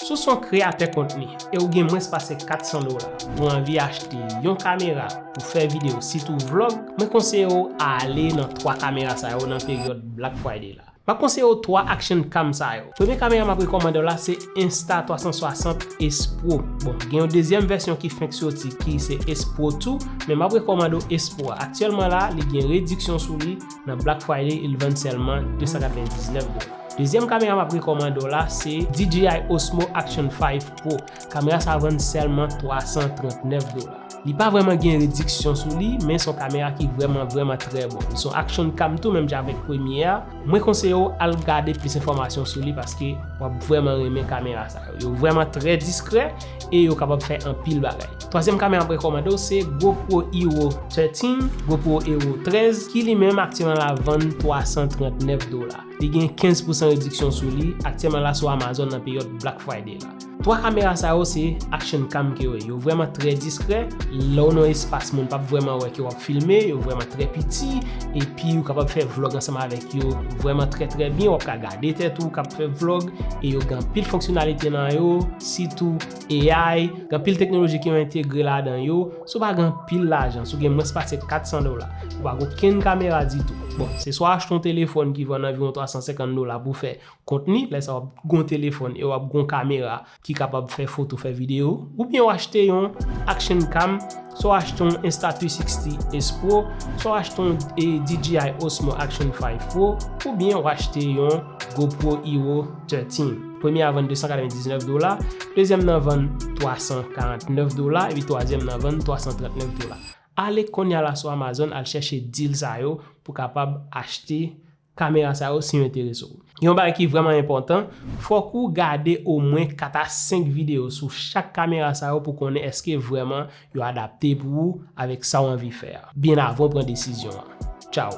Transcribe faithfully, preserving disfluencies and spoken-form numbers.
Si w se yon kreyatè kontni e w gen mwens pase kat san dola, ou anvi achte yon kamera pou fè videyo, sitou vlog, mwen konseye w ale nan twa kamera sa yo nan peryòd Black Friday la. M ap konseye w twa action cam sa yo. Premye kamera m ap rekòmande w la se Insta twa san swasant Ace Pro. Bon, gen yon dezyèm vèsyon ki fenk soti ki se Ace Pro two, men m ap rekòmande w Ace Pro a. Aktyèlman la, li gen rediksyon sou li. Nan Black Friday, li vann sèlman de san katrevendiznèf dola. Dezyèm kamera m ap rekòmande w la se D J I Osmo Action five Pro. Kamera sa vann sèlman twa san trannèf dola. Li pa vrèman gen rediksyon sou li, men se yon kamera ki vrèman, vrèman trè bon. Li se yon action cam tou, menm jan avèk premye a. Mwen konseye w al gade plis enfòmasyon sou li paske w ap vrèman renmen kamera sa yo. Yo vrèman trè diskrè e yo kapab fè anpil bagay. Twazyèm kamera m ap rekòmande w se GoPro Hero thirteen, GoPro Hero trèz, ki li menm aktyèlman la vann twa san trannèf dola. Li gen kenz pousan rediksyon sou li, aktyèlman la sou Amazon nan peryòd Black Friday la. Twa kamera sa yo se action cam ke yo ye. Yo vrèman trè diskrè. Lè w nan espas moun p ap vrèman wè ke w ap filme, yo vrèman trè piti, epi ou kapab fè vlog ansanm avèk yo vrèman trè trè byen. W ap ka gade tèt ou k ap fè vlog, e yo gen anpil fonksyonalite nan yo, sitou A I, gen anpil teknoloji ke yo entegre ladan yo. Si w pa gen anpil lajan, si w gen mwens pase kat san dola, ou pa gen okenn kamera ditou. Bon, se swa w achte yon telefòn ki vann anviwon twa san senkant dola pou fè kontni, lè sa w ap gen yon telefòn e w ap gen yon kamera ki kapab fè foto, fè videyo, oubyen w achte yon action cam, swa w achte yon Insta three sixty Ace Pro, swa w achte yon eh, D J I Osmo Action five Pro, oubyen w achte yon GoPro Hero thirteen. Premye a vann de san katrevendiznèf dola, dezyèm nan vann twa san karantnèf dola, epi twazyèm nan vann twa san trannèf dola. Ale kounye a la sou Amazon, al chèche deal sa yo pou kapab achte kamera sa yo si yo enterese w. Yon bagay ki vrèman enpòtan, fòk ou gade omwen kat a senk videyo sou chak kamera sa yo pou konnen èske vrèman yo adapte pou ou avèk sa w anvi fè a, byen avan w pran desizyon an. Tchaw!